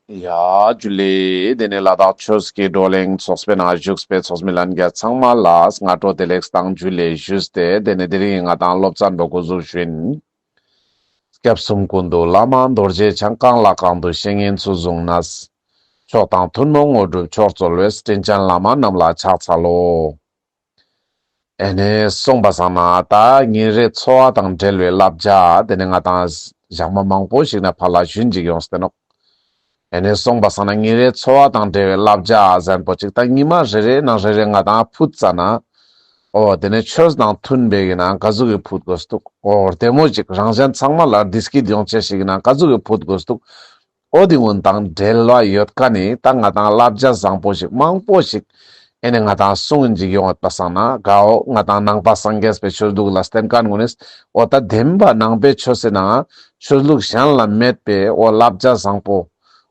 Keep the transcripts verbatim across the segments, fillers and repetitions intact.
ཡ་ཇུ་ལེ། དེ་ནས་ལ་དྭགས་ཆོས་ཀྱི་བགྲོ་གླེང་ཚོགས་པའི་ནང་བཞུགས་པའི་ཚོགས་མི་ལྷན་རྒྱས་ཚང་མ་ལ་སྔ་དྲོ་བདེ་ལེགས་དང་ཇུ་ལེ་ཞུས་ཏེ། དེ་ནས་དེ་རིང་ང་དང་སློབ་ཚན་པོ་འགོ་འཛུགས་ཞུ་ཡིན། སྐྱབས་གསུམ་ཀུན་འདུས་བླ་མ་རྡོ་རྗེ་འཆང་། གང་ལ་གང་འདུལ་བཤེས་གཉེན་ཚུལ་བཟུང་ནས། མཆོག་དང་ཐུན་མོང་དངོས་གྲུབ་མཆོག་སྩོལ་བའི། དྲིན་ཅན་བླ་མ་རྣམས་ལ་ཕྱག་འཚལ་ལོ། ཨེ་ནེ་སོང་པ་སང་ན་ད་ཉིན་རེའི་འཚོ་བ་དང་འབྲེལ་བའི་བསླབ་བྱ་དེ་ནི་ང་དང་ཞག་མ་མང་པོ་ཞིག་ནས་ཕར་ལ་ཞུན་ཅིག་ཡོངས་ཏེ་ནོག། ཨེ་ནེ་སོང་པ་སང་ན་ཉིན་རེའི་འཚོ་བ་དང་འབྲེལ་བའི་བསླབ་བྱ་ཟེར་པོ་ཅིག་ད་ཉི་མ་རེ་རེ་ནང་རེ་རེ་ང་དང་ཕུད་ཙ་ན། འོ་དེ་ནི་ཆོས་དང་མཐུན་པའི་གི་ནང་ག་ཟུག་གི་ཕུད་དགོས་འདུག། འོ་བདེ་མོ་ཅིག་རང་གཞན་ཚང་མ་ལ་བདེ་སྐྱིད་ཡོང་ཆེད་ཞིག་གི་ནང་ག་ཟུག་གི་ཕུད་དགོས་འདུག། འོ་དེ་ཀུན་དང་འབྲེལ་བ་ཡོད་མཁན་ནི་ད་ང་དང་བསླབ་བྱ་བཟང་པོ་ཞིག་མང་པོ་ཞིག་ཨེ་ནེ་ང་དང་གསུང་ཡིན་ཅིག་ཡོང་བ་སང་ན་གའོ། ང་དང་ནང་པ་སངས་རྒྱས་པའི་ཆོས་ལུགས་ལ་བརྟེན་མཁན་ཀུན་ནི་འོ་ད་བདེན་པ་ནང་པའི་ཆོས་སི་ནང་ཆོས་ལུགས་གཞན་ལ་མེད་པའི་འོ་བསླབ་བྱ་བཟང་པོ།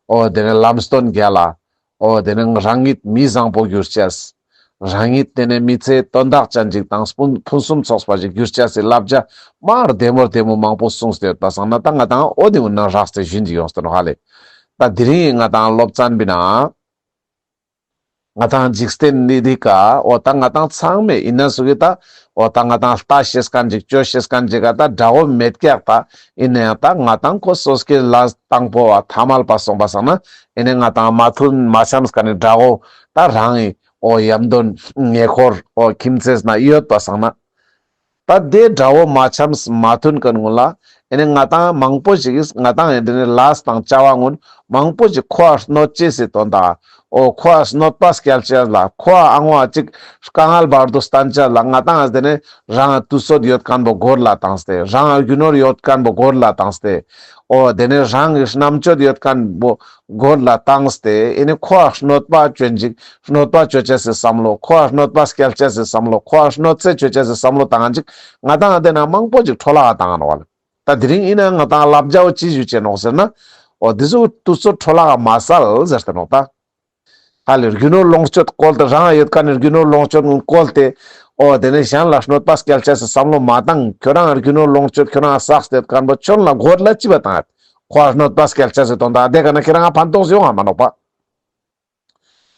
འོ་དེ་ནི་ལམ་སྟོན་རྒྱལ་ལ། འོ་དེ་ནི་རང་ཉིད་མི་བཟང་པོ་གྱུར་ཅེས། རང་ཉིད་དེ་ནི་མི་ཚེ་དོན་དག་ཅན་ཅིག་དང་ཕུན་ཕུན་སུམ་ཚོགས་པ་ཞིག་གྱུར་ཅེས་སི་བསླབ་བྱ་མར་བདེ་མོ་བདེ་མོ་མང་པོ་གསུངས་ཏེ་ཡོད་པ་སང་ན་ད་ང་དང་འོ་དེ་ཀུན་ནང་རགས་ཏེ་ཞུན་ཅིག་ཡོངས་ཏེ་ནོག་ཧ་ལེ། ད་དེ་རིང་ང་དང་སློབ་ཚན་པའི་ནང་ང་དང་འཇིག་རྟེན་འདི་འདི་ཀ་འོ་ད་ང་དང་ཚང་མས་ཡིན་ན་སུ་གི་ད་འོ་ད་ང་དང་ལྟ་ཤེས་མཁན་ཅིག་ཅོ་ཤེས་མཁན་ཅིག་ག་ད་དགྲ་བོ་མེད་ཀྱག། ད་ཡིན་ན་ཡང་ད་ང་དང་ཁོ་སོ་སྐྱེ་ལ་དང་པོ་བ་ཐ་མལ་པ་སོང་པ་སང་ན་ཡིན་ན་ང་དང་མ་མཐུན་མ་འཆམས་མཁན་ནི་དགྲ་བོ་ད་རང་ངི་འོ་ཡམ་དོན་ཉེ་འཁོར་འོ་ཁྱིམ་མཚེས་ན་ཡོད་པ་སང་ན། ད་དེ་དགྲ་བོ་མ་འཆམས་མ་མཐུན་མཁན་ཀུན་ལ་ཨེ་ནེ་ང་དང་མང་པོ་ཞིག་གིས་ང་དང་ཨེ་འདི་ནི་ལས་དང་བྱ་བ་ཀུན་མང་པོ་ཞིག་ཁོ་ཨ་གནོད་ཅེས་སི་དོན་དག། འོ་ཁོ་ཨ་གནོད་པ་སྐྱལ་ཅེས་ལ་ཁོ་ཨ་ཨང་བ་ཅིག་དཀའ་ངལ་བར་དུ་བསྟན་ཅེས་ལ་ང་དང་ཨེ་འདི་ནི་རང་དུས་ཚོད་ཡོད་མཁན་པོ་སྒོར་ལ་བཏང་སྟེ་རང་རྒྱུ་ནོར་ཡོད་མཁན་པོ་སྒོར་ལ་བཏང་སྟེ། འོ་དེ་ནི་རང་གི་རྣམ་དཔྱོད་ཡོད་མཁན་པོ་སྒོར་ལ་བཏང་སྟེ་ཨེ་ནི་ཁོ་ཨ་གནོད་པ་བཅོ་ཅེས་གནོད་པ་བཅོ་ཅེས་སི་བསམ་བློ། ཁོ་ཨ་གནོད་པ་སྐྱལ་ཅེས་སི་བསམ་བློ། ཁོ་ཨ་གནོད་འཚེ་བཅོ་ཅེས་སི་བསམ་བློ་བཏང་ཅིག་ང་དང་དེ་ན་མང་པོ་ཅིག་འཕྲོ་བརླག་བཏང་ནོག་ལེ། ད་དེ་རིང་ཡིན་ན་ང་དང་བསླབ་བྱའོ་ཅི་ཞུ་ཅེས་ནོག་ཟེར་ན། འོ་དེ་ཚོ་དུས་ཚོད་འཕྲོ་བརླག་མ་སལ་ཟེར་ཏེ་ནོག་ད། ཧ་ལེ་རྒྱུ་ནོར་ལོངས་སྤྱོད་བཀོལ་ཏེ་རང་ཡོད་མཁན་ནི་རྒྱུ་ནོར་ལོངས་སྤྱོད་ཀུན་བཀོལ་ཏེ། འོ་དེ་ནི་གཞན་ལ་གནོད་པ་སྐྱལ་ཅེས་སི་བསམ་བློ་མ་བཏང་། ཁྱོད་རང་རྒྱུ་ནོར་ལོངས་སྤྱོད་ཁྱོད་རང་བསགས་ཏེ་ཡོད་མཁན་པོ་ཁྱོད་ལ་སྒོར་ལ་ཅི་བ་བཏང་ཡོད། ཁོ་ཨ་གནོད་པ་སྐྱལ་ཅེས་སི་དོན་དག་དེ་ཀ་ན་ཁྱེད་རང་ཕན་ཐོགས་ཡོང་ང་མ་ནོག་པ།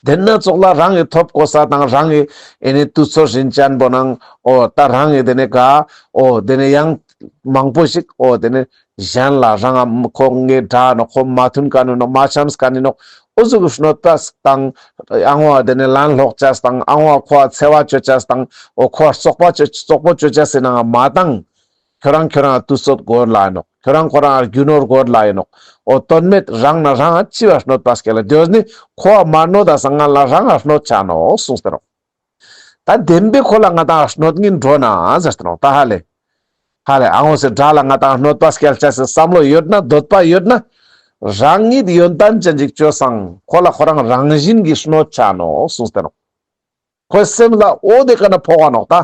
དེ་ན་ཙོགས་ལ་རང་གི་ཐོབ་གོ་ས་དང་རང་གི་ཨེ་ནི་དུས་ཚོད་རིན་ཅན་པོ་ནང་འོ་ད་རང་གི་དེ་ནི་ག་འོ་དེ་ནི་ཡང་མང་པོ་ཞིག་འོ་དེ་ནི་གཞན་ལ་རང་ང་ཁོ་ངའི་དགྲ་ནོག། ཁོ་མ་མཐུན་མཁན་ནི་ནོག། མ་འཆམས་མཁན་ནི་ནོག། འོ་ཟུག་གི་གནོད་པ་དང་ཨང་བ་དེ་ནི་ལན་སློག་ཅེས་དང་ཨང་བ་ཁོ་འཚེ་བ་བཅོ་ཅེས་དང་འོ་ཁོ་བཙོག་པ་བཅོ་བཙོག་པོ་བཅོ་ཅེས་སི་ནང་མ་བཏང་། ཁྱོད་རང་ཁྱོད་རང་དུས་ཚོད་སྒོར་ལ་ཡིན་ནོག། ཁྱོད་རང་ཁོ་རང་རྒྱུ་ནོར་སྒོར་ལ་ཡིན་ནོག། འོ་དོན་མེད་རང་ན་རང་ཅི་བ་གནོད་པ་སྐྱལ་ལ་དེ་ནི་ཁོ་བ་མ་གནོད་ད་སང་ང་ལ་རང་ང་གནོད་ཆ་ནོག་གསུངས་ཏེ་ནོག། ད་བདེན་པའི་ཁོ་ལ་ང་དང་གནོད་ངིན་འགྲོ་ན་ཟེར་ཏེ་ནོག། ད་ཧ་ལེ་ཧ་ལེ་ཨང་བོ་སི་དགྲ་ལ་ང་དང་གནོད་པ་སྐྱལ་ཅེས་སི་བསམ་བློ་ཡོད་ན་འདོད་པ་ཡོད་ན་རང་ཉིད་ཡོན་ཏན་ཅན་ཅིག་བཅོས་སང་ཁོ་ལ་ཁོ་རང་རང་བཞིན་གྱི་གནོད་ཆ་ནོག་གསུངས་ཏེ་ནོག། ཁོའི་སེམས་ལ་འོ་དེ་ཀ་ན་ཕོག་ག་ནོག་ད།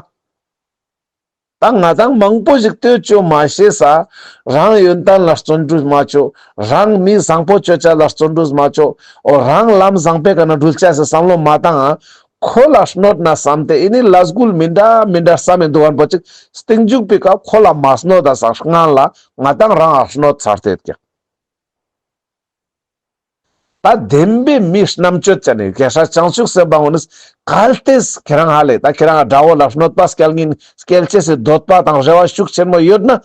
ད་ང་དང་མང་པོ་ཞིག་ལྟོས་བཅོ་མ་ཤེས་ས། རང་ཡོན་ཏན་ལ་བརྩོན་འགྲུས་མ་བཅོ། རང་མི་བཟང་པོ་བཅོ་ཅེས་ལ་བརྩོན་འགྲུས་མ་བཅོ། འོ་རང་ལམ་བཟང་པོའི་ཀ་ན་འགྲུལ་ཅེས་སི་བསམ་བློ་མ་བཏང་ང་། ཁོ་ལ་གནོད་ན་བསམ་སྟེ་ཨེ་ནི་ལས་འགུལ་མི་འདྲ་མི་འདྲ་བསམ་མི་འདུག་གན་པོ་ཅིག་སྟིང་མཇུག་པའི་ཀ་ཁོ་ལ་མ་གནོད་ད་སང་སྔན་ལ་ང་དང་རང་ང་གནོད་ཚར་ཏེ་ཡོད་ཀྱག། ད་བདེན་པའི་མི་རྣམ་དཔྱོད་ཅན་ནི་རྒྱལ་སྲས་བྱང་ཆུབ་སེམས་དཔའ་ཀུན་ནི་གལ་ཏེ་ཁྱེད་རང་ཧ་ལེ་ད་ཁྱེད་རང་དགྲ་བོ་ལ་གནོད་པ་སྐྱལ་ངིན་སྐྱེལ་ཅེས་སི་འདོད་པ་དང་རེ་བ་ཤུགས་ཆེན་མོ་ཡོད་ན་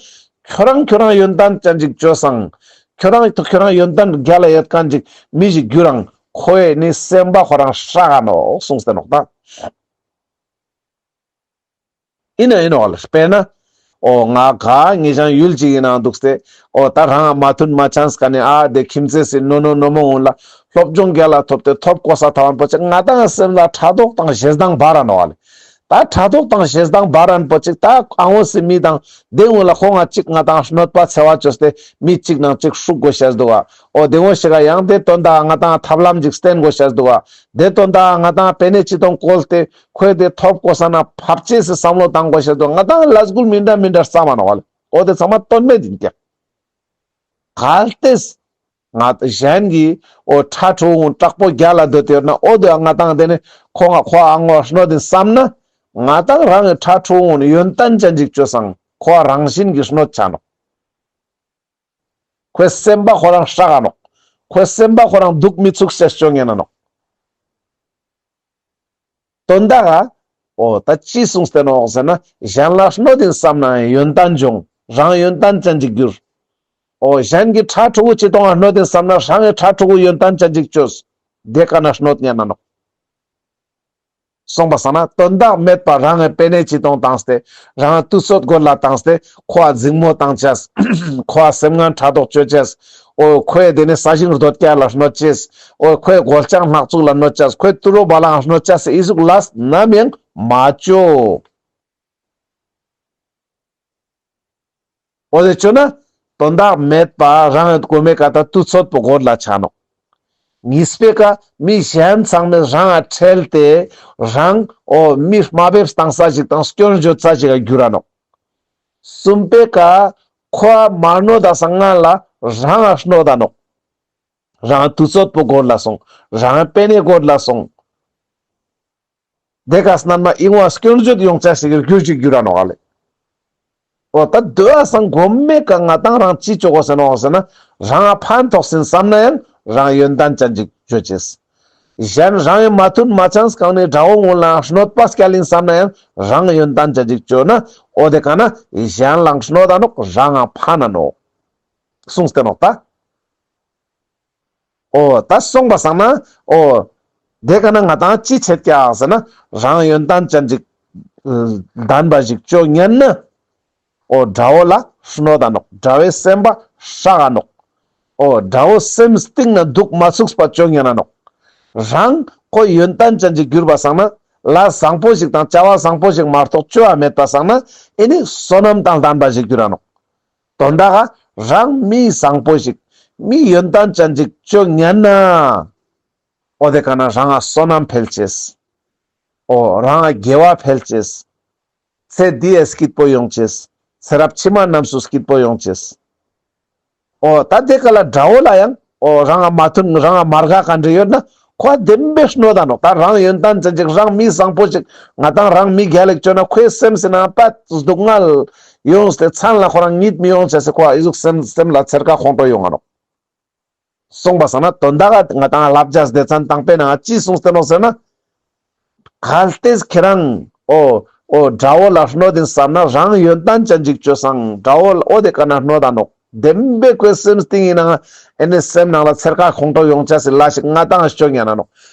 ཁྱོད་རང་ཁྱོད་རང་ཡོན་ཏན་ཅན་ཅིག་བཅོས་སང་ཁྱོད་རང་ཁྱོད་རང་ཡོན་ཏན་རྒྱལ་ལ་ཡོད་མཁན་ཅིག་མི་ཞིག་གྱུར་རང་ཁོའི་ནི་སེམས་པ་ཁོ་རང་ཧྲག་ག་ནོག་གསུངས་ཏེ་ནོག་ད། ཨིན་ན་ཨིན་ནོག་ལེ། དཔེར་ན། འོ་ང་ག་ངེ་ཞང་ཡུལ་ཅིག་གི་ནང་འདུག་སྟེ། འོ་ད་རང་མ་མཐུན་མ་འཆམས་ཀ་ནི་ཨ་དེ་ཁྱིམ་མཚེས་སི་ནོ་ནོ་ནོ་མོ་ཀུན་ལ་སློབ་སྦྱོང་རྒྱལ་ལ་ཐོབ་སྟེ་ཐོབ་གོ་ས་ཐ་བན་པོ་ཅིག་ང་དང་སེམས་ལ་ཕྲག་དོག་དང་ཞེ་སྡང་འབར་ར་ནོག་ལེ། ད་ཕྲག་དོག་དང་ཞེ་སྡང་འབར་རན་པོ་ཅིག་ད་ཨ་བོ་སི་མི་དང་དེ་ཀུན་ལ་ཁོ་ང་ཅིག་ང་དང་གནོད་པ་འཚེ་བ་བཅོས་ཏེ་མི་ཅིག་ནང་ཅིག་ཧྲུག་གོ་ཤེས་འདུག་ག། འོ་དེ་ཀུན་ཞིག་ག་ཡང་དེ་དོན་དག་ང་དང་ཐབས་ལམ་ཅིག་བསྟེན་གོ་ཤེས་འདུག་ག། དེ་དོན་དག་ང་དང་པེ་ནེ་ཅི་དང་བཀོལ་ཏེ། ཁོས་དེ་ཐོབ་གོ་ས་ན་ཕབ་ཅེས་སི་བསམ་བློ་བཏང་དགོས་ཤེས་དོ། ང་དང་ལས་འགུལ་མི་འདྲ་མི་འདྲ་བསམ་མ་ནོག་ལེ། འོ་དེ་ཚང་མ་དོན་མེད་ཡིན་ཀྱག། གལ་ཏེ་ང་གཞན་གྱི་འོ་ཕྲུ་གུ་དྲག་པོ་རྒྱལ་ལ་འདོད་དེ་ཡོད་ན་འོ་དེ་ང་དང་དེ་ནི་ཁོ་ང་ཁོ་ཨ་ངོ་གནོད་དེ་བསམ་ན་ང་དང་རང་གི་ཕྲུ་གུ་ཡོན་ཏན་ཅན་ཅིག་བཅོས་སང་ཁོ་རང་བཞིན་གྱི་གནོད་ཆ་ནོག། ཁོའི་སེམས་པ་ཁོ་རང་ཧྲག་ག་ནོག། ཁོའི་སེམས་པ་ཁོ་རང་འདུག་མི་ཚུགས་ཤེས་ཅོ་ཉན་ན་ནོག། དོན་དག་ག་འོ་ད་ཅི་གསུངས་ཏེ་ནོག་ཟེར་ན། གཞན་ལ་གནོད་དིན་བསམ་ན་ཡོན་ཏན་འབྱུང་། རང་ཡོན་ཏན་ཅན་ཅིག་འགྱུར། འོ་གཞན་གྱི་ཕྲུ་གུ་ཅི་གཏོང་ང་གནོད་དིན་བསམ་ན་རང་གི་ཕྲུ་གུ་ཡོན་ཏན་ཅན་ཅིག་ཅོས། དེ་ཀ་ན་གནོད་ཉན་ན་ནོག། སོང་པ་སང་ན་དོན་དག་མེད་པ་རང་གི་པེ་ནེ་ཅི་གཏོང་བཏང་སྟེ། རང་དུས་ཚོད་གོར་ལ་བཏང་སྟེ། ཁོའ་འཛིང་མོ་བཏང་ཅེས། ཁོའ་སེམས་ངན་ཕྲག་དོག་ཅོ་ཅེས། འོ་ཁོའི་དེ་ནས་ས་ཞིང་རྡོ་སྐྱ་ལ་གནོད་ཅེས། འོ་ཁོའི་སྒོ་ལྕང་ནག་ཚུགས་ལ་གནོད་ཅེས། ཁོའི་ཏུ་རོ་བ་ལང་གནོད་ཅེས་སི་ཨི་ཟུག་ལས་ནམ་ཡང་མ་ཅོ། འོ་དེ་ཅོ་ན་དོན་དག་མེད་པ་རང་གི་གོ་མེ་ཀ་ད་དུས་ཚོད་པོ་གོར་ལ་ཆ་ནོག། གཉིས་པའི་ཀ་མི་གཞན་ཚང་མས་རང་ང་ཁྲེལ་ཏེ་རང་འོ་མི་དམའ་འབེབས་བཏང་ས་ཞིག་དང་སྐྱོན་བརྗོད་ས་ཞིག་ག་འགྱུར་ར་ནོག། གསུམ་པའི་ཀ་ཁོའ་མ་གནོད་ད་སང་ང་ལ་རང་ང་གནོད་ད་ནོག། རང་དུས་ཚོད་པོ་གོར་ལ་སོང་། རང་པེ་ནེ་གོར་ལ་སོང་། དེ་ཀ་སྣན་མ་ཨིན་བ་སྐྱོན་བརྗོད་ཡོང་ཅེས་ཤིག་གི་རྒྱུ་ཅིག་འགྱུར་ར་ནོག་ཨ་ལེ། འོ་ད་དོ་བ་སང་གོ་མེ་ཀ་ང་དང་རང་ཅི་ཅོ་གོས་ཟེར་ནོག་ཟེར་ན། རང་ང་ཕན་ཐོགས་ཟིན་བསམ་ན་ཡང་རང་ཡོན་ཏན་ཅན་ཅིག་ཅོ་ཅེས། གཞན་རང་ཡོད་མ་མཐུན་མ་ཆགས་གང་ནས་དགྲ་བོ་ངོ་ལ་གནོད་པ་སྐྱལ་ཡིན་བསམ་ན་ཡང་རང་ཡོན་ཏན་ཅན་ཅིག་ཅོ་ན། འོ་དེ་ཀ་ན་གཞན་ལའང་གནོད་ད་ནོག། རང་ང་ཕན་ན་ནོག་གསུངས་ཏེ་ནོག་ད། འོ་ད་སོང་པ་སང་ན་འོ་དེ་ཀ་ན་ང་དང་ཅི་ཆད་ཀྱག་ཟེར་ན། རང་ཡོན་ཏན་ཅན་ཅིག་ལྡན་པ་ཞིག་ཅོ་ཉན་ན། འོ་དགྲ་བོ་ལ་གནོད་ད་ནོག། དགྲ་བོའི་སེམས་པ་ཧྲག་ག་ནོག། འོ་དགྲ་བོ་སེམས་གཏིང་ན་འདུག་མ་ཚུགས་པ་ཅོ་ཉན་ན་ནོག། རང་ཁོ་ཡོན་ཏན་ཅན་ཅིག་གྱུར་པ་སང་ན། ལས་བཟང་པོ་ཞིག་དང་བྱ་བ་བཟང་པོ་ཞིག་མ་གཏོགས་ཅོ་ཡ་མེད་པ་སང་ན། ཨེ་ནི་བསོད་ནམས་དང་ལྡན་པ་ཞིག་གྱུར་ར་ནོག། དོན་དག་ག་རང་མི་བཟང་པོ་ཞིག་མི་ཡོན་ཏན་ཅན་ཅིག་ཅོ་ཉན་ན། འོ་དེ་ཀ་ན་རང་ང་བསོད་ནམས་འཕེལ་ཅེས། འོ་རང་ང་དགེ་བ་འཕེལ་ཅེས། ཚེ་འདི་ཡ་སྐྱིད་པོ་ཡོང་ཅེས། ཚེ་རབས་ཕྱི་མ་རྣམས་སུ་སྐྱིད་པོ་ཡོང་ཅེས། འོ་ད་དེ་ཀ་ལ་དགྲ་བོ་ལ་ཡང་འོ་རང་ང་མ་མཐུན་རང་ང་མ་དགའ་ག་འདྲ་ཡོད་ན། ཁོ་བདེན་པའི་གནོད་ད་ནོག། ད་རང་ཡོན་ཏན་ཅན་ཅིག་རང་མི་བཟང་པོ་ཅིག་ང་དང་རང་མི་རྒྱལ་ལེགས་ཅོ་ན། ཁོའི་སེམས་སི་ནང་པད་སྡུག་བསྔལ་ཡོངས་ཏེ་མཚན་ལ་ཁོ་རང་གཉིད་མི་ཡོང་ཅེས་སི་ཁོ་ཨི་ཟུག་སེམས་སེམས་ལ་ཚེར་ཁ་ཁོང་ཁྲོ་ཡོང་ང་ནོག། སོང་པ་སང་ན་དོན་དག་ག་ང་དང་བསླབ་བྱ་སྡེ་ཚན་དང་པོའི་ནང་ཅི་གསུངས་ཏེ་ནོག་ཟེར་ན། གལ་ཏེ་ཁྱེད་རང་འོ་འོ་དགྲ་བོ་ལ་གནོད་དིན་བསམ་ན་རང་ཡོན་ཏན་ཅན་ཅིག་ཅོས་སང་དགྲ་བོ་ལ་འོ་དེ་ཀ་ན་གནོད་ད་ནོག། བདེན་པའི་ཁོའི་སེམས་གཏིང་ཡིན་ནང་ཨེ་ནི་སེམས་ནང་ལ་ཚེར་ཁ་ཁོང་ཁྲོ་ཡོང་ཅེས་སི་ལས་ཤིག་ང་དང་ཅོ་ཉན་ན་ནོག།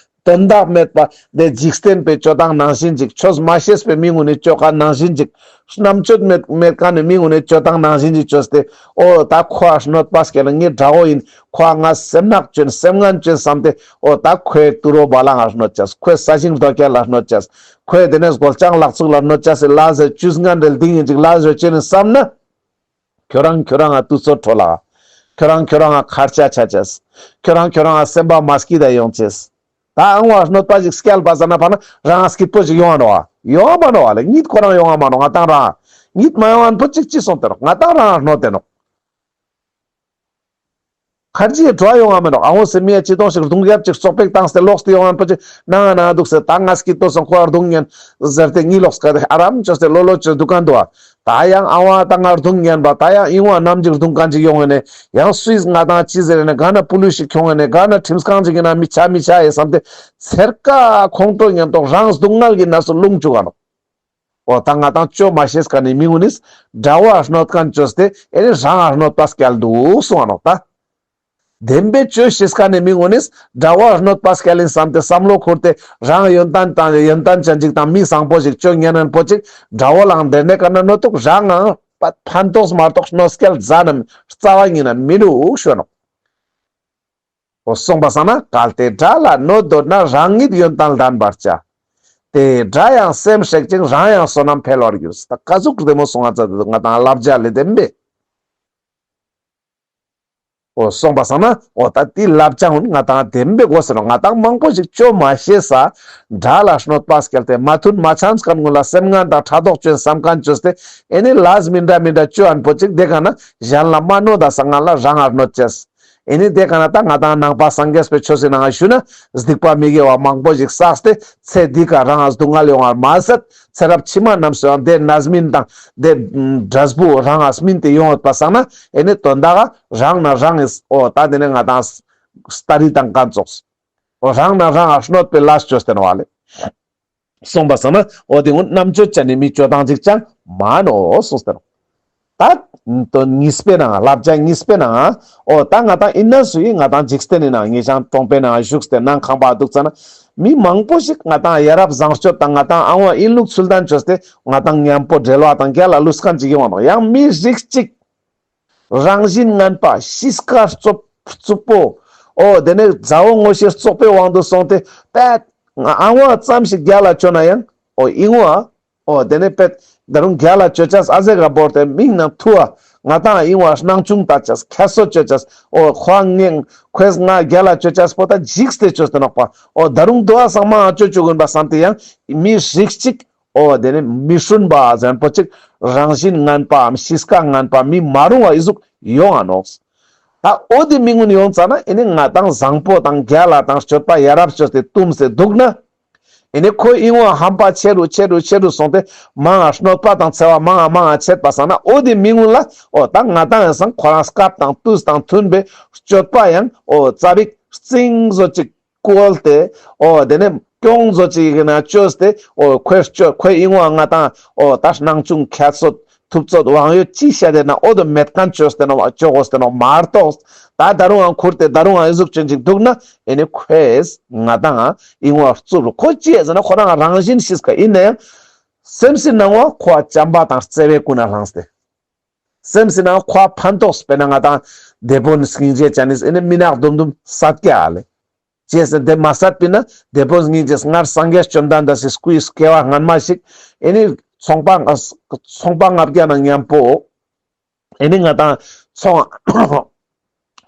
དོན་དག་མེད་པ་དེ་འཇིག་རྟེན་པའི་ཅོ་སྟངས་ནང་བཞིན་ཅིག། ཆོས་མ་ཤེས་པའི་མི་ངོ་ནས་ཅོ་ཁན་ནང་བཞིན་ཅིག། རྣམ་དཔྱོད་མེད་མེད་ཁན་ནི་མི་ངོ་ནས་ཅོ་སྟངས་ནང་བཞིན་ཅིག་ཅོས་ཏེ། འོ་ད་ཁོའ་གནོད་པ་སྐྱལ་ན་ངའི་དགྲ་བོ་ཡིན། ཁོའ་ང་སེམས་ནག་ཅོ་ཡིན་སེམས་ངན་ཅོ་ཡིན་བསམ་སྟེ། འོ་ད་ཁོའི་ཏུ་རོ་བ་ལང་ང་གནོད་ཅེས། ཁོའི་ས་ཞིང་རྡོ་སྐྱ་ལ་གནོད་ཅེས། ཁོའི་དེ་ནས་སྒོ་ལྕང་ལག་ཚུགས་ལ་གནོད་ཅེས་སི་ལས་ཟེར་ཅུས་ངན་རེ་ལྡིང་ཡིན་ཅིག་ལས་ཟེར་ཅོ་ཡིན་བསམ་ན། ཁྱོ་རང་ཁྱོ་རང་ང་དུས་ཚོད་འཕྲོ་ལ། ཁྱོ་རང་ཁྱོ་རང་ང་ཁར་ཆ་ཆ་ཅེས། ཁྱོ་རང་ཁྱོ་རང་ང་སེམས་པ་མ་སྐྱིད་ད་ཡོང་ཅེས། ད་ཨང་བ་གནོད་པ་ཞིག་སྐྱལ་བ་ཟ་ན་ཕ་ན་རང་ང་སྐྱིད་པོ་ཞིག་ཡོང་ང་ནོག་བ། ཡོང་ང་མ་ནོག་བ་ལེ། གཉིད་ཁོ་རང་ཡོང་ང་མ་ནོག། ང་དང་རང་གཉིད་མ་ཡོང་ང་པོ་ཅིག་ཅི་སོང་སྟེ་ནོག། ང་དང་རང་གནོད་དེ་ནོག། ཁར་ཇི་ཡི་བྲོ་བ་ཡོང་ང་མེད་ནོག། ཨ་འོ་སེ་མི་ཡ་ཅི་དོང་ཞིག་རྡུང་རྒྱབ་ཅིག་བཙོག་པེག་བཏང་སྟེ་ལོག་སྟེ་ཡོང་ང་པོ་ཅིག་ནང་ང་ནང་ང་འདུག་སེ་ད་ང་སྐྱིད་པོ་སོང་ཁོ་ར་རྡུང་ཉན་ཟེར་ཏེ་གཉིད་ལོག་སྐད་དེ་ཨ་རམ་ཅོས་ཏེ་ལོ་ལོ་ཅོས་འདུག་ག་འདུག་བ། ད་ཡང་ཨ་བ་ད་ང་རྡུང་ཉན་པ། ད་ཡང་ཨིན་བ་ནམ་ཅིག་རྡུང་མཁན་ཅིག་ཡོང་ངེ་ནས། ཡང་སུས་ང་དང་ཅི་ཟེར་ནས་ག་ན་པུ་ལུས་ཤིག་ཁྱོང་ངེ་ནས་ག་ན་ཁྲིམས་ཁང་ཅིག་ཡིན་ན་མི་ཆ་མི་ཆ་ཡེ་བསམ་སྟེ་ཚེར་ཀ་ཁོང་ཁྲོ་ཉན་ཏོག་རང་སྡུག་བསྔལ་གྱི་ནང་སུ་ལྷུང་བཅུག་ག་ནོག། འོ་ད་ང་དང་ཅོ་མ་ཤེས་མཁན་ནི་མི་ངོ་ནིས་དགྲ་བོ་ཨ་གནོད་མཁན་ཅོས་ཏེ་ཨེ་ནི་རང་ཨ་གནོད་པ་སྐྱལ་འདུག་གསུང་ང་ནོག་ད། བདེན་པའི་ཅོ་ཤེས་མཁན་ནི་མི་ངོ་ནིས་དགྲ་བོ་ཨ་གནོད་པ་སྐྱལ་ཡིན་བསམ་སྟེ་བསམ་བློ་འཁོར་ཏེ་རང་ཡོན་ཏན་དང་ཡོན་ཏན་ཅན་ཅིག་དང་མི་བཟང་པོ་ཞིག་ཅོ་ཉན་ནན་པོ་ཅིག་དགྲ་བོ་ལའང་དེ་ནས་ཀ་ན་གནོད་འདུག་རང་ངའང་ཕན་ཐོགས་མ་གཏོགས་གནོད་སྐྱལ་ཟ་ན་རྩ་བ་ཉིད་ན་མི་འདུག་ཞུ་ནོག། འོ་སོང་པ་སང་ན་གལ་ཏེ་དགྲ་ལ་གནོད་འདོད་ན་རང་ཉིད་ཡོན་ཏན་ལྡན་པར་བྱ། དེས་དགྲ་ཡང་སེམས་སྲེག་ཅིང་རང་ཡང་བསོད་ནམས་འཕེལ་བར་འགྱུར། ད་ཀ་ཟུག་བདེ་མོ་སོང་ང་ཙ་དེ་ང་དང་བསླབ་བྱ་ལས་བདེན་པས། འོ་སོང་པ་སང་ན་འོ་ད་དེ་བསླབ་བྱ་ཀུན་ང་དང་བདེན་པའི་གོ་ཟེར་ནོག། ང་དང་མང་པོ་ཞིག་ཅོ་མ་ཤེས་ས་དགྲ་ལ་གནོད་པ་སྐྱལ་ཏེ་མ་མཐུན་མ་ཆགས་མཁན་ཀུན་ལ་སེམས་ངན་དང་ཕྲག་དོག་ཅོ་ཡིན་བསམ་མཁན་ཅོས་ཏེ་ཨེ་ནི་ལས་མི་འདྲ་མི་འདྲ་ཅོ་ཡིན་པོ་ཅིག་དེ་ཀ་ན་གཞན་ལ་མ་གནོད་ད་སང་ང་ལ་རང་ཨ་གནོད་ཅེས། ཨེ་ནི་དེ་ཀ་ན་ད་ང་དང་ནང་པ་སངས་རྒྱས་པའི་ཆོས་སི་ནང་ང་ཞུ་ན་སྡིག་པ་མི་དགེ་བ་མང་པོ་ཞིག་བསགས་ཏེ་ཚེ་འདི་ཀ་རང་ང་སྡུག་བསྔལ་ཡོང་བར་མ་ཟད་ཚེ་རབས་ཕྱི་མ་རྣམས་སུའང་དེ་རྣམ་སྨིན་དང་དེ་འབྲས་བུ་རང་ང་སྨིན་ཏེ་ཡོང་ཡོད་པ་སང་ན་ཨེ་ནི་དོན་དག་ག་རང་ན་རང་ངིས་འོ་ད་དེ་ནས་ང་དང་ སྟ་རི་དང་ཀ་ཙོགས། འོ་རང་ན་རང་ང་གནོད་པའི་ལས་ཅོས་ཏེ་ནོག་ལེ། སོང་པ་སང་ན་འོ་དེ་ངུ་རྣམ་དཔྱོད་ཅན་ནི་མི་ཅོ་སྟངས་ཅིག་ཅང་མ་ནོག་གསུངས་ཏེ་ནོག། ད་དོན་གཉིས་པའི་ནང་བསླབ་བྱ་གཉིས་པའི་ནང་འོ་ད་ང་ཏང་ཨིན་ན་སུ་ཡིན་ང་ཏང་འཇིག་རྟེན་ནི་ནང་ངེ་ཞང་གྲོང་པའི་ནང་བཞུགས་ཏེ་ནང་ཁང་པ་འདུག་ཙ་ན་མི་མང་པོ་ཞིག་ང་ཏང་ཡ་རབས་བཟང་སྤྱོད་དང་ང་ཏང་ཨ་བ་ཨིན་ལུགས་ཚུལ་ལྡན་ཅོས་ཏེ་ང་ཏང་མཉམ་པོ་འབྲེལ་བ་དང་རྒྱལ་ལ་ལུས་མཁན་ཅིག་ཡོང་བ་ནོག། ཡང་མི་རིགས་གཅིག་རང་བཞིན་ངན་པ་གཤིས་ཀ་རྩུབ་རྩུབ་པོ། འོ་དེ་ནས་མཛའ་བོ་ངོ་ཤེས་བཙོག་པའི་དབང་དུ་སོང་སྟེ་པད་ཨ་བ་ཙམ་ཞིག་རྒྱལ་ལ་ཅོ་ན་ཡང་འོ་ཨིན་བ། འོ་དེ་ནས་པད་ད་རུང་རྒྱལ་ལ་ཅོ་ཅས་ཨ་ཟེ་ག་བོར་ཏེ་མིང་ནང་ཐུ་བ་ང་ཏང་ཨིན་བ་སྣང་ཆུང་ལྟ་ཅས་ཁྱད་གསོད་ཅོ་ཅས། འོ་ཁོ་ངེ་ཁོས་ང་རྒྱལ་ལ་ཅོ་ཅས་པོ་ད་འཇིགས་ཏེ་ཅོས་ཏེ་ནོག་པ། འོ་ད་རུང་དོ་བ་སང་མ་ཨ་ཅོ་ཅོ་གུན་པ་བསམ་སྟེ་ཡང་མི་རིགས་གཅིག་འོ་དེ་ནི་མི་སྲུན་པ་ཟེར་མཁན་པོ་ཅིག་རང་བཞིན་ངན་པའམ་གཤིས་ཀ་ངན་པ་མི་མ་རུང་བ་ཨི་ཟུག་ཡོང་ང་ནོག། ད་འོ་དེ་མི་ངུན་ཡོང་ཙ་ན་ཨེ་ནི་ང་ཏང་བཟང་པོ་དང་རྒྱལ་ལ་དང་སྤྱོད་པ་ཡ་རབས་ཅོས་ཏེ་བཏུམས་ཏེ་འདུག་ན། ཨེ་ནི་ཁོ་ཨིན་བ་ཧམ་པ་ཆེ་རུ་ཆེ་རུ་ཆེ་རུ་སོང་སྟེ་མང་ང་གནོད་པ་དང་འཚེ་བ་མང་ང་མང་ང་ཆད་པ་སང་ན་འོ་དེ་མི་ངུན་ལ་འོ་ད་ང་ཏང་ཡང་སང་ཁོ་རང་སྐབས་དང་དུས་དང་མཐུན་པའི་སྤྱོད་པ་ཡང་འོ་ཙ་པིག་རྩིང་བཟོ་ཅིག་བཀོལ་ཏེ། འོ་དེ་ནས་གྱོང་བཟོ་ཅིག་གི་ན་ཅོས་ཏེ་འོ་ཁོས་ཅོ་ཁོས་ཨིན་བ་ང་ཏང་འོ་ད་སྣང་ཆུང་ཁྱད་གསོད་ཐུབ་ཚོད་དབང་ཡོད་ཅི་བཤད་དེ་ན་འོ་དོ་མེད་མཁན་ཅོས་ཏེ་ནོག་ཅོ་གོས་ཏེ་ནོག་མ་གཏོགས། ད་ད་རུང་ཡང་ཁུར་ཏེ་ད་རུང་ཡང་ཨི་ཟུག་ཅོ་ཅིག་འདུག་ན་ཨེ་ནི་ཁོས་ང་ཏང་ཨིན་བ་རྩུབ་རུ་ཁོ་ཅི་ཡ་ཟེར་ན་ཁོ་རང་རང་བཞིན་གཤིས་ཀ་ཨིན་ན་ཡང་སེམས་སི་ནང་བ་ཁོ་བ་བྱམས་པ་དང་བརྩེ་བའི་ཀུན་ནས་བསླངས་ཏེ། སེམས་སི་ནང་ཁོ་ཕན་ཐོགས་དཔེར་ན་ང་ཏང་དེད་དཔོན་སྙིང་རྗེ་ཅན་ནི་ཨེ་ནི་མི་ནག་དུམ་དུམ་སད་ཀྱག་ལེ། ཅེས་ཟེར་དེ་མ་སད་པིན་ན་དེད་དཔོན་སྙིང་རྗེས་སྔར་སངས་རྒྱས་བཅོམ་ལྡན་འདས་སི་སྐུའི་སྐྱེ་བ་སྔན་མ་ཞིག་ཨེ་ནི་ཚོང་པ་ཚོང་པ་ལྔ་བརྒྱ་ནང་མཉམ་པོ་ཨེ་ནི་ང་ཏང་ཚོང་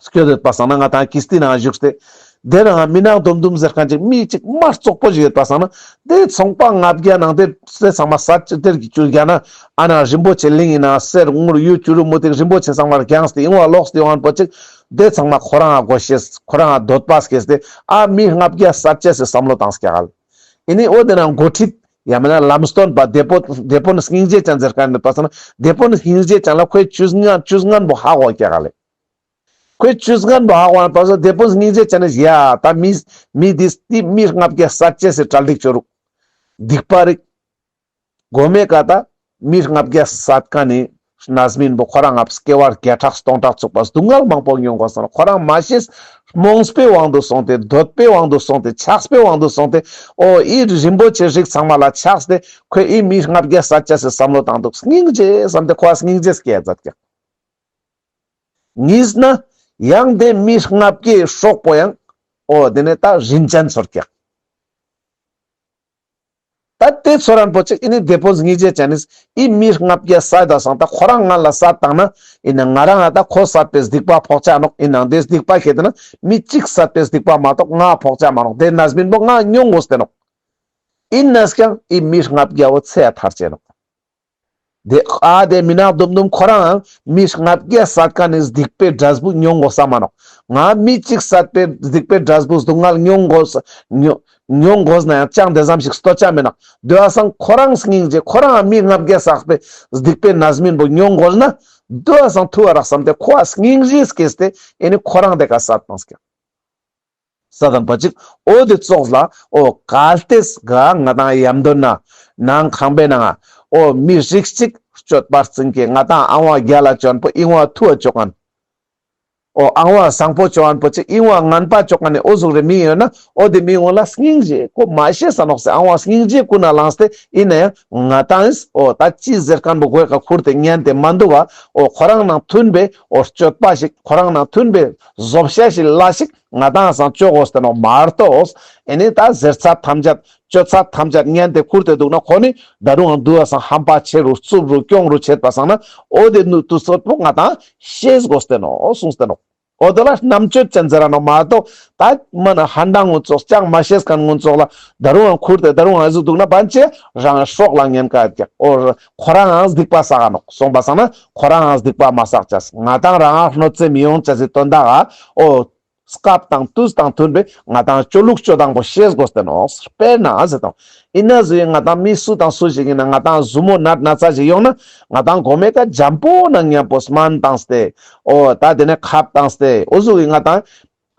སྐྱོད་དེ་པ་སང་ན་ང་ཏང་ཀིས་ཏི་ནང་བཞུགས་ཏེ། དེ་རང་མི་ནག་དུམ་དུམ་ཟེར་མཁན་ཅིག་མི་ཅིག་མ་རྩོག་པོ་ཞིག་ཡོད་པ་སང་ན་དེ་ཚོང་པ་ལྔ་བརྒྱ་ནང་དེ་ཚང་མ་ས་ཅི་དེར་གྱི་ཅུ་རྒྱ་ན་ཨ་ན་རིན་པོ་ཆེ་གླིང་ཡིན་ན་གསེར་དངུལ་གཡུ་བྱུ་རུ་མུ་ཏིག་རིན་པོ་ཆེ་ཚང་མ་རྒྱངས་ཏེ་ཡོང་བ་ལོགས་ཏེ་ཡོང་མཁན་པོ་ཅིག་དེ་ཚང་མ་ཁོ་རང་ང་དགོས་ཤེས་ཁོ་རང་ང་འདོད་པ་སྐྱེས་ཏེ་ཨ་མི་ལྔ་བརྒྱ་སད་ཅེས་སི་བསམ་བློ་བཏང་སྐྱག་ལེ། ཨེ་ནི་འོ་དེ་ན་འགོ་ཁྲིད་ཡང་མིན་ན་ལམ་སྟོན་པ་དེད་དཔོན་དེད་དཔོན་སྙིང་རྗེ་ཅན་ཟེར་མཁན་ནི་པ་སང་ན་དེད་དཔོན་སྙིང་རྗེ་ཅན་ལ་ཁོའི་ཇུས་ངན་ཇུས་ངན་པོ་ཧ་གོ་སྐྱག་ལེ། ཁོའི་ཇུས་ངན་པོ་ཧ་གོ་ན་པ་སང་ན་དེད་དཔོན་སྙིང་རྗེ་ཅན་ནི་ཡ་ད་མི་མི་འདི་འདི་མི་ལྔ་བརྒྱ་སད་ཅེས་སི་གྲ་སྒྲིག་ཅོ་རུག་སྡིག་པ་རིག་གོ་མེ་ཀ་ད་མི་ལྔ་བརྒྱ་སད་མཁན་ནི་རྣམ་སྨིན་པོ་ཁོ་རང་ང་སྐྱེ་བ་བརྒྱ་ཕྲག་སྟོང་ཕྲག་ཚུགས་པ་སྡུག་བསྔལ་མང་པོ་མྱོང་དགོས་སོང་ན་ཁོ་རང་མ་ཤེས་རྨོངས་པའི་དབང་དུ་སོང་སྟེ་འདོད་པའི་དབང་དུ་སོང་སྟེ་ཆགས་པའི་དབང་དུ་སོང་སྟེ་འོ་ཨི་རིན་པོ་ཆེ་རིགས་ཚང་མ་ལ་ཆགས་ཏེ་ཁོས་ཨི་མི་ལྔ་བརྒྱ་སད་ཅེས་སི་བསམ་བློ་བཏང་འདུག་སྙིང་རྗེ་བསམ་སྟེ་ཁོ་བ་སྙིང་རྗེ་སྐྱེ་མཛད་ཀྱག་གཉིས་ན་ཡང་དེ་མི་ལྔ་བརྒྱའི་སྲོག་པོ་ཡང་འོ་དེ་ནས་ད་རིན་ཅན་ཚོར་ཀྱག་ད་དེ་ཚོར་རན་པོ་ཅིག་ཨེ་ནི་དེད་དཔོན་སྙིང་རྗེ་ཅན་ནིས་ཨི་མི་ལྔ་བརྒྱ་སད་ད་སང་ད་ཁོ་རང་ང་ལ་སད་བཏང་ན་ཨེ་ནི་ང་རང་ང་ད་ཁོ་སད་པའི་སྡིག་པ་ཕོག་ཆ་ནོག་ཨིན་ནའང་དེ་སྡིག་པ་ཁྱེད་དེ་ན་མི་གཅིག་སད་པའི་སྡིག་པ་མ་གཏོགས་ང་ཕོག་ཆ་མ་ནོག་དེ་རྣམ་སྨིན་པོ་ང་མྱོང་དགོས་ཏེ་ནོག་ཨིན་ནའང་ཀྱང་ཨི་མི་ལྔ་བརྒྱ་བོ་ཚེ་ཡ་ཐར་ཆེ་ནོག་དེ་ཨ་དེ་མི་ནག་དུམ་དུམ་ཁོ་རང་མི་ལྔ་བརྒྱ་སད་མཁན་ནི་སྡིག་པའི་འབྲས་བུ་མྱོང་དགོས་ས་མ་ནོག་ང་མི་གཅིག་སད་པའི་སྡིག་པའི་འབྲས་བུ་སྡུག་བསྔལ་མྱོང་དགོས་མྱོང་མྱོང་དགོས་ན་ཡང་ཅང་དེ་ཙམ་ཞིག་ལྟོ་ཆ་མེད་ནོག་དེ་བ་སང་ཁོ་རང་སྙིང་རྗེ་ཁོ་རང་མི་ལྔ་བརྒྱ་བསད་པའི་སྡིག་པའི་རྣམ་སྨིན་པོ་མྱོང་དགོས་ན་དེ་བ་སང་ཐུ་བ་རག་བསམ་སྟེ་ཁོ་བ་སྙིང་རྗེ་སྐྱེས་ཏེ་ཨེ་ནི་ཁོ་རང་དེ་ཀ་སད་བཏང་སྐྱག་ས་དང་པ་ཅིག་འོ་དེ་ཙོགས་ལ་འོ་གལ་ཏེ་ག་ང་ཏང་ཡམ་དོ་ན་ནང་ཁང་པའི་ནང་འོ་མི་རིགས་གཅིག་སྤྱོད་པ་རྩིང་ཀེ་ང་ཏང་ཨང་བ་རྒྱལ་ལ་ཅོ་ཁན་པོ་ཨིན་བ་ཐུ་བ་ཅོ་ཁན། འོ་ཨང་བ་བཟང་པོ་ཅོ་ཁན་པོ་ཅིག་ཨིན་བ་ངན་པ་ཅོ་ཁན་ནི་འོ་ཟུག་རེ་མི་ཡོད་ན་འོ་དེ་མི་ངོ་ལ་སྙིང་རྗེ་ཁོ་མ་ཤེས་ས་ནོག་སེ་ཨང་བ་སྙིང་རྗེ་ཀུན་ནས་བླངས་ཏེ་ཨིན་ན་ཡང་ང་ཏང་ཨིན་འོ་ད་ཅི་ཟེར་ཁན་པོ་གོས་ཀ་ཁུར་ཏེ་ཉན་ཏེ་མ་འདུག་བ་འོ་ཁོ་རང་ནང་མཐུན་པའི་འོ་སྤྱོད་པ་ཞིག་ཁོ་རང་ནང་མཐུན་པའི་བཟོ་བྱ་ཞིག་ལ་ཞིག་ང་ཏང་སང་ཅོ་དགོས་ཏེ་ནོག་མ་གཏོགས། ཨེ་ནི་ད་ཟེར་ཚད་ཐམས་ཅད་ཅོ་ཚད་ཐམས་ཅད་ཉན་ཏེ་ཁུར་ཏེ་འདུག་ན་ཁོ་ནི་ད་རུང་ཡང་དུ་བ་སང་ཧམ་པ་ཆེ་རུ་རྩུབ་རུ་གྱོང་རུ་ཆེད་པ་སང་ན་འོ་དེ་ནུ་དུ་སོད་པོ་ང་ཏང་ཤེས་དགོས་ཏེ་ནོག་གསུངས་ཏེ་ནོག་འོ་དེ་ལ་རྣམ་དཔྱོད་ཅན་ཟེར་ར་ནོག་མ་གཏོགས། ད་མ་ན་ཧན་ཏང་ངུན་ཙོགས་ཅང་མ་ཤེས་ཁན་ངུན་ཙོགས་ལ་ད་རུང་ཡང་ཁུར་ཏེ་ད་རུང་ཡང་ཟུག་འདུག་ན་བན་ཆེ་རང་སྲོག་ལ་ཉེན་ཁ་ཡོད་ཀྱག་འོ་ཁོ་རང་ཡང་སྡིག་པ་བསགས་ནོག་གསུངས་པ་སང་ན་ཁོ་རང་ཡང་སྡིག་པ་མ་བསགས་ཅས་ང་ཏང་རང་ཡང་གནོད་འཚེ་མི་ཡོང་ཅས་སི་དོན་དག་ག་འོ། སྐབས་དང་དུས་དང་མཐུན་པའི་ང་ཏང་ཅོ་ལུགས་ཅོ་སྟངས་པོ་ཤེས་དགོས་ཏེ་ནོག་དཔེར་ན་ཟེར་དང་། ཨིན་ན་ཟུག་ང་ཏང་མི་སུ་དང་སུ་ཞིག་ཨིན་ན་ང་ཏང་ཟུར་མོ་ནད་ན་ཚ་ཞིག་ཡོང་ན་ང་ཏང་གོ་མེ་ཀ་འཇམ་པོ་ནང་མཉམ་པོ་སྨན་བཏང་སྟེ་འོ་ད་དེ་ནས་ཁབ་བཏང་སྟེ་འོ་ཟུག་གི་ང་ཏང་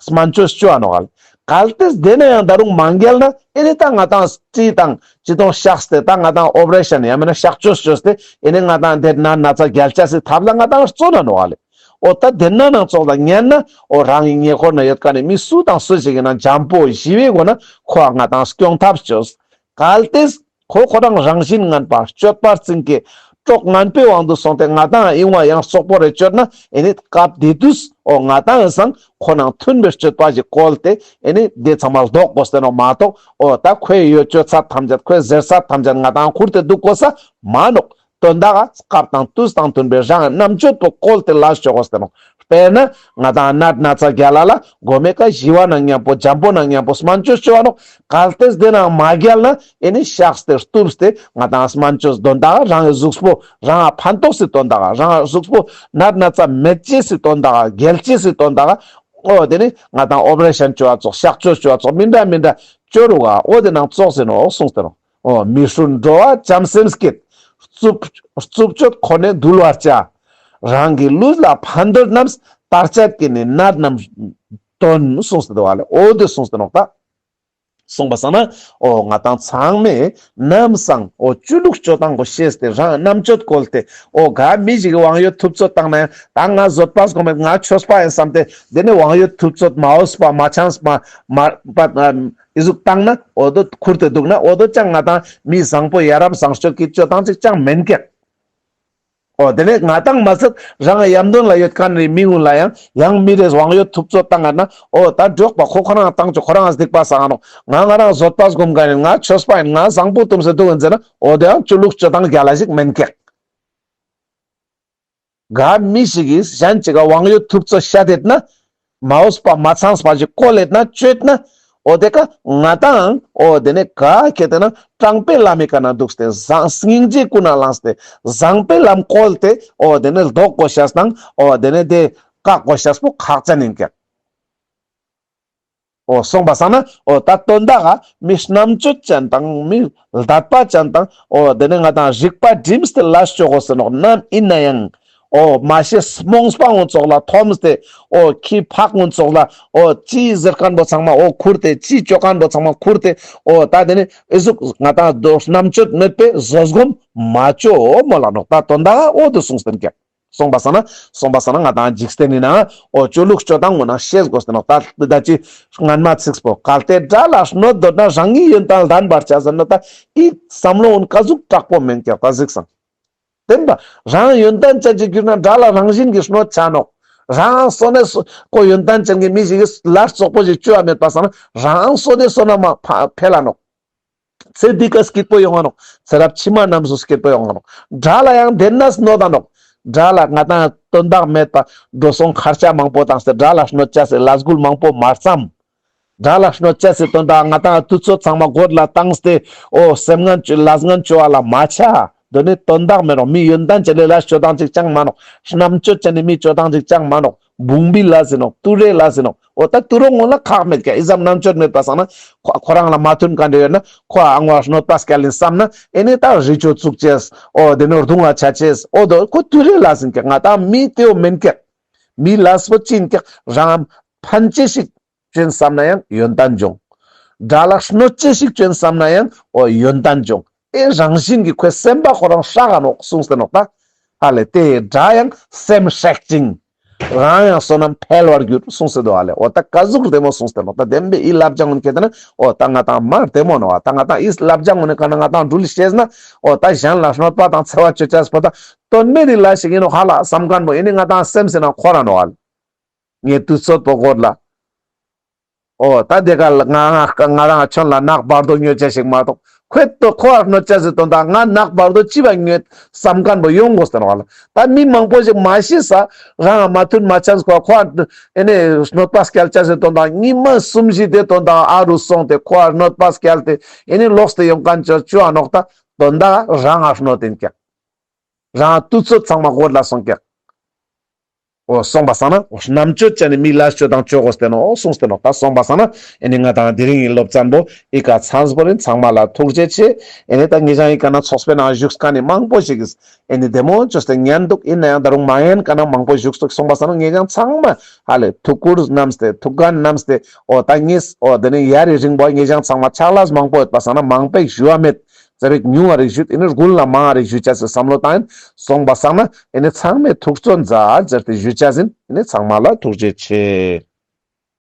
སྨན་བཅོས་བཅོ་འ་ནོག་ལེ། གལ་ཏེ་དེ་ན་ཡང་ད་རུང་མ་རྒྱལ་ན་ཨེ་ནི་ད་ང་ཏང་ཅི་དང་ཅི་དང་གཤགས་ཏེ་ད་ང་ཏང་ཨོ་པ་རེ་ཤན་ཡང་མེན་ན་གཤག་བཅོས་བཅོས་ཏེ་ཨེ་ནི་ང་ཏང་དེ་ན་ན་ཚ་རྒྱལ་ཅེས་སི་ཐབས་ལ་ང་ཏང་བརྩོན་ན་ནོག་ལེ། འོ་ད་དེ་ན་ནང་ཙོགས་ལ་ཉན་ན་འོ་རང་གི་ཉེ་འཁོར་ན་ཡོད་ཁན་ནི་མི་སུ་དང་སུ་ཞིག་ཡིན་ན་འཇམ་པོ་ཞི་བའི་སྒོ་ན་ཁོ་ང་ཏང་སྐྱོང་ཐབས་བཅོས། གལ་ཏེ་ཁོ་ཁོ་རང་རང་བཞིན་ངན་པ་སྤྱོད་པ་རྩིང་ཁན་གྲོགས་ངན་པའི་དབང་དུ་སོང་སྟེ་ང་ཏང་ཨིན་བ་ཡང་རྩོག་པོ་རེ་བཅོས་ན་ཨེ་ནི་སྐབས་དེ་དུས་འོ་ང་ཏང་ཨེ་སང་ཁོ་ནང་མཐུན་པའི་སྤྱོད་པ་ཞིག་བཀོལ་ཏེ་ཨེ་ནི་དེ་ཚང་མ་ལྡོག་དགོས་ཏེ་ནོག་མ་གཏོགས་འོ་ད་ཁོའི་ཡོད་ཅོ་ཚད་ཐམས་ཅད་ཁོའི་ཟེར་ཚད་ཐམས་ཅད་ང་ཏང་ཁུར་ཏེ་འདུག་དགོས་ས་མ་ནོག། དོན་དག་སྐབས་དང་དུས་དང་མཐུན་པའི་རང་རྣམ་དཔྱོད་པོ་བཀོལ་ཏེ་ལས་བཅོ་དགོས་ཏེ་ནོག། དཔེར་ན་ང་ཏང་ནད་ན་ཚ་རྒྱལ་ལ་ལ་མགོ་མེ་ཀ་ཞི་བ་ན་མཉམ་པོ་འཇམ་པོ་ན་མཉམ་པོ་སྨན་བཅོས་བཅོ་འ་ནོག། གལ་ཏེ་དེ་ནང་མ་རྒྱལ་ན་ཨེ་ནི་གཤགས་ཏེ་གཏུབས་ཏེ་ང་ཏང་སྨན་བཅོས་དོན་དག་རང་གི་གཟུགས་པོ་རང་ཕན་ཐོགས་སི་དོན་དག་རང་གཟུགས་པོ་ནད་ན་ཚ་མེད་ཅེས་སི་དོན་དག་རྒྱལ་ཅེས་སི་དོན་དག་འོ་དེ་ནི་ང་ཏང་ཨོ་པ་རེ་ཤན་བཅོ་འ་ཙོགས་གཤག་བཅོས་བཅོ་འ་ཙོགས་མི་འདྲ་མི་འདྲ་བཅོ་རུག་ག་འོ་དེ་ནང་ཙོགས་ཟེར་ནོག་གསུངས་ཏེ་ནོག། འོ་མི་སྲུན་འགྲོ་བ་བྱམས་སེམས་བསྐྱེད། རྩུབ་རྩུབ་སྤྱོད་ཁོ་ནས་འདུལ་བར་བྱ། རང་གི་ལུས་ལ་ཕན་འདོད་རྣམས། དར་ཅད་ཀྱིས་ནི་ནད་རྣམས་གདོན་གསུངས་ཏེ་འདུག་བ་ལེ། འོ་དེ་གསུངས་ཏེ་ནོག་ད། གསུངས་པ་སང་ན་འོ་ང་ཏང་ཚང་མས་ནམ་སང་འོ་ཆོས་ལུགས་སྤྱོད་སྟངས་པོ་ཤེས་ཏེ་རང་རྣམ་དཔྱོད་བཀོལ་ཏེ་འོ་ག་མི་ཞིག་གི་དབང་ཡོད་ཐུབ་ཚོད་བཏང་ན་ཡང་ད་ང་བཟོད་པ་སྒོམ་མེད་ང་ཆོས་པ་ཡིན་བསམ་སྟེ་དེ་ནས་དབང་ཡོད་ཐུབ་ཚོད་མ་འོས་པ་མ་འཆམས་པ་མ་པ་ཨི་ཟུག་བཏང་ན་འོ་དོ་ཁུར་ཏེ་འདུག་ན་འོ་དོ་ཅང་ང་ཏང་མི་བཟང་པོ་ཡ་རབས་བཟང་སྤྱོད་ཀྱི་སྤྱོད་སྟངས་ཅིག་ཅང་མེན་ཀྱག། འོ་དེ་ནས་ང་ཏང་མ་ཚད་རང་ཡམ་དོན་ལ་ཡོད་ཁན་ནི་མི་གུན་ལ་ཡང་ཡང་མི་རེས་དབང་ཡོད་ཐུབ་ཚོད་བཏང་ང་ན་འོ་ད་འགྲོགས་པ་ཁོ་ཁོ་རང་བཏང་ཆོག་ཁོ་རང་སྡིག་པ་བསགས་ནོག། ང་ང་རང་བཟོད་པ་སྒོམ་མཁན་ཡིན། ང་ཆོས་པ་ཡིན། ང་བཟང་པོ་དུམ་སེ་འདུག་ཡིན་ཟེར་ན་འོ་དེ་ཡང་ཆོས་ལུགས་སྤྱོད་སྟངས་རྒྱལ་ལ་ཞིག་མེན་ཀྱག། ག་མི་ཞིག་གིས་གཞན་ཅིག་ག་དབང་ཡོད་ཐུབ་ཚོད་བཤད་དེད་ན། མ་འོས་པ་མ་ཚངས་པ་ཞིག་བཀོལ་ལེད་ན་བཅོས་ན། འོ་དེ་ཀ་ང་ཏང་འོ་དེ་ནས་ག་ཁེ་དེ་ན་དྲང་པའི་ལམ་མི་ཀ་ན་འདུག་སྟེ་བཟང་སྙིང་རྗེ་ཀུན་ན་བླངས་ཏེ་བཟང་པའི་ལམ་བཀོལ་ཏེ་འོ་དེ་ནས་ལྡོག་དགོས་ཤེས་དང་འོ་དེ་ནས་དེ་བཀག་དགོས་ཤེས་པོ་ཁག་ཅན་ཡིན་ཀྱག། འོ་སོང་པ་སང་ན་འོ་ད་དོན་དག་ག་མི་རྣམ་དཔྱོད་ཅན་དང་མི་ལྡད་པ་ཅན་དང་འོ་དེ་ནས་ང་ཏང་རིག་པ་བསྒྲིམས་ཏེ་ལས་བཅོ་དགོས་ཟེར་ནོག་ནམ་ཡིན་ན་ཡང་། འོ་མ་ཤེས་རྨོངས་པ་ངོ་ཙོགས་ལ་འཐོམས་ཏེ་འོ་ཁྱི་ཕག་ངོ་ཙོགས་ལ་འོ་ཅི་ཟེར་མཁན་པོ་ཚང་མ་འོ་ཁུར་ཏེ་ཅི་བཅོ་མཁན་པོ་ཚང་མ་ཁུར་ཏེ་འོ་ད་དེ་ནས་ཨི་ཟུག་ང་ཏང་རྣམ་དཔྱོད་མེད་པའི་བཟོད་སྒོམ་མ་བཅོ་མོ་ལ་ནོག། ད་དོན་དག་ག་འོ་དེ་གསུངས་ཏེ་ཀྱག། སོང་པ་སང་ན་སོང་པ་སང་ན་ང་ཏང་འཇིག་རྟེན་ནི་ནང་འོ་ཆོས་ལུགས་སྤྱོད་སྟངས་ངོ་ན་ཤེས་དགོས་ཟེར་ནོག། ད་ད་ཅི་སྔན་མ་ཚིགས་པོ་གལ་ཏེ་དགྲ་ལ་གནོད་འདོད་ན་རང་གི་ཡོན་ཏན་ལྡན་པར་བྱ་ཟེར་ནོག། ད་ཨི་བསམ་བློ་འོན་ཀ་ཟུག་དྲག་པོ་མེན་ཀྱག་ད་གཟིགས་སང་། བདེན་པ་རང་ཡོན་ཏན་ཅན་ཅིག་གྱུར་ན་དགྲ་ལ་རང་བཞིན་གྱིས་གནོད་ཆ་ནོག། རང་སོ་ནས་སོ་ཁོ་ཡོན་ཏན་ཅན་གྱི་མི་ཞིག་གིས་ལས་རྩོག་པོ་ཞིག་བཅོ་ཡ་མེད་པ་སང་ན་རང་སོ་ནས་སོ་ན་མ་ཕ་འཕེལ་ལ་ནོག། ཚེ་འདི་ཀ་སྐྱིད་པོ་ཡོང་ང་ནོག། ཚེ་རབས་ཕྱི་མ་རྣམས་སུ་སྐྱིད་པོ་ཡོང་ང་ནོག། དགྲ་ལ་ཡང་དེ་ན་གནོད་ད་ནོག། དགྲ་ལ་ང་ཏང་དོན་དག་མེད་པ་འགྲོ་སོང་ཁར་ཆ་མང་པོ་བཏང་སྟེ་དགྲ་ལ་གནོད་ཆ་སེ་ལས་འགུལ་མང་པོ་མ་བརྩམས། དགྲ་ལ་གནོད་ཆ་སེ་དོན་དག་ང་ཏང་དུས་ཚོད་ཚང་མ་གོད་ལ་བཏང་སྟེ་འོ་སེམས་ངན་བཅོ་ལས་ངན་བཅོ་བ་ལ་མ་ཆ། དོ་ནི་དོན་དག་མེད་ནོག། མི་ཡོན་ཏན་ཅན་ལས་ལ་སྤྱོད་སྟངས་ཅིག་ཅང་མ་ནོག། རྣམ་དཔྱོད་ཅན་ནི་མི་སྤྱོད་སྟངས་ཅིག་ཅང་མ་ནོག། བུང་བུའི་ལས་ཟེར་ནོག། ཏུ་རེ་ལས་ཟེར་ནོག། འོ་ད་ཏུ་རོ་ངོ་ལ་ཁག་མེད་ཀྱག། ཨི་ཙམ་རྣམ་དཔྱོད་མེད་པ་སང་ན་ཁོ་ཁོ་རང་ལ་མ་མཐུན་མཁན་རེ་ཡོད་ན་ཁོ་ཨང་བ་གནོད་པ་སྐྱལ་ལིན་བསམ་ན་ཨེ་ནི་ད་རི་ཅོ་བཙུགས་ཅེས་འོ་དེ་ནོ་རྡུང་བ་ཆ་ཅེས་འོ་དོ་ཁོ་ཏུ་རེ་ལས་ཟེར་ཀྱག། ང་ཏང་མི་དེའོ་མེན་ཀྱག། མི་ལས་པོ་ཅི་ཡིན་ཀྱག། རང་ཕན་ཅེས་ཤིག་བཅོན་བསམ་ན་ཡང་ཡོན་ཏན་འབྱུང་། དགྲ་ལ་གནོད་ཅེས་ཤིག་བཅོན་བསམ་ན་ཡང་འོ་ཡོན་ཏན་འབྱུང་། ཨེ་རང་བཞིན་གྱི་ཁོའི་སེམས་པ་ཁོ་རང་ཧྲག་ག་ནོག་གསུངས་ཏེ་ནོག་ད། ཧ་ལེ་དེ་དགྲ་ཡང་སེམས་ཧྲག་ཅིང་། རང་ཡང་བསོད་ནམས་འཕེལ་བར་འགྱུར་གསུངས་ཏེ་འདུག་ཧ་ལེ། འོ་ད་ཀ་ཟུག་བདེ་མོ་གསུངས་ཏེ་ནོག་ད། བདེན་པའི་ཨི་བསླབ་བྱ་ངོ་ན་ཁེ་ཏེ་ན་འོ་ད་ང་ཏང་མ་བདེ་མོ་ནོག་ཨ། ད་ང་ཏང་ཨི་བསླབ་བྱ་ངོ་ན་ཁ་ན་ང་ཏང་འགྲུལ་ཤེས་ན་འོ་ད་གཞན་ལ་གནོད་པ་དང་འཚེ་བ་བཅོ་ཅེས་པོ་ད་དོན་མེད་དེ་ལ་ཞིག་ཡིན་ནོག་ཧ་ལ་བསམ་མཁན་པོ་ཨེ་ནི་ང་ཏང་སེམས་སི་ནང་འཁོར་ར་ནོག་ཧ་ལེ། ངས་དུས་ཚོད་པོ་གོད་ལ། འོ་ད་དེ་ག་ལ་ང་ང་ང་རང་ཆོན་ལ་ནག་བར་དོ་ཉོ་ཅེས་ཤིག་མ་གཏོགས་ཁོས་ཏོ་ཁོ་ཨ་གནོད་ཅེས་སི་དོན་དག་ང་ནག་བར་དོ་ཅི་བ་ཉོས་བསམ་མཁན་པོ་ཡོང་དགོས་ཏེ་ནོག་ལ། ད་མི་མང་པོ་ཞིག་མ་ཤེས་ས་རང་མ་མཐུན་མ་ཆམས་ཁོ་ཁོ་ཨ་ཨེ་ནི་གནོད་པ་སྐྱལ་ཅེས་སི་དོན་དག་ཉི་མ་གསུམ་བཞི་དེ་དོན་དག་ཨ་རུ་སོང་སྟེ་ཁོ་ཨ་གནོད་པ་སྐྱལ་ཏེ་ཨེ་ནི་ལོག་སྟེ་ཡོང་མཁན་ཅོ་ཅོ་ཨ་ནོག་ད། དོན་དག་རང་ཨ་གནོད་དེན་ཀྱག། རང་དུས་ཚོད་ཚང་མ་གོད་ལ་སོང་ཀྱག། འོ་སོང་པ་སང་ན་འོ་རྣམ་དཔྱོད་ཅན་ནི་མི་ལ་དཔྱོད་དང་དཔྱོད་དགོས་ཏེ་ནོག། འོ་གསུངས་ཏེ་ནོག། ད་སོང་པ་སང་ན་ཨེ་ནི་ང་དང་དེ་རིང་གི་སློབ་ཚན་པོ་ཨི་ཀ་ཚང་པོ་རིན། ཚང་མ་ལ་ཐུགས་རྗེ་ཆེ། ཨེ་ནི་ད་ངེད་ཅག་ཨི་ཀ་ན་ཚོགས་པའི་ནང་བཞུགས་མཁན་ནི་མང་པོ་ཞིག་གིས་ཨེ་ནི་བདེ་མོ་བཅོས་ཏེ་ཉན་འདུག། ཨིན་ནའང་ད་རུང་མ་ཉན་མཁན་ནང་མང་པོ་བཞུགས་འདུག། སོང་པ་སང་ན་ངེད་ཅག་ཚང་མ་ཧ་ལས་ཐུགས་ཁུར་བསྣམས་ཏེ་ཐུགས་འགན་བསྣམས་ཏེ་འོ་ད་ངས་འོ་དེ་ནི་ཡ་རི་རིང་པོ་ངེད་ཅག་ཚང་མ་ཕྱག་ལས་མང་པོ་ཡོད་པ་སང་ན་མང་པོ་ཞུ་བ་མེད། ཙ་པིག་ཉུང་བ་རིག་ཞུ་ཨེ་ནི་དགུན་ལ་མང་བ་རིག་ཞུ་ཅེས་སི་བསམ་བློ་བཏང་ཡིན། སོང་པ་སང་ན་ཨེ་ནི་ཚང་མས་ཐུགས་བརྩོན་མཛད་ཟེར་ཏེ་ཞུ་ཅེས་ཡིན། ཨེ་ནི་ཚང་མ་ལ་ཐུགས་རྗེ་ཆེ།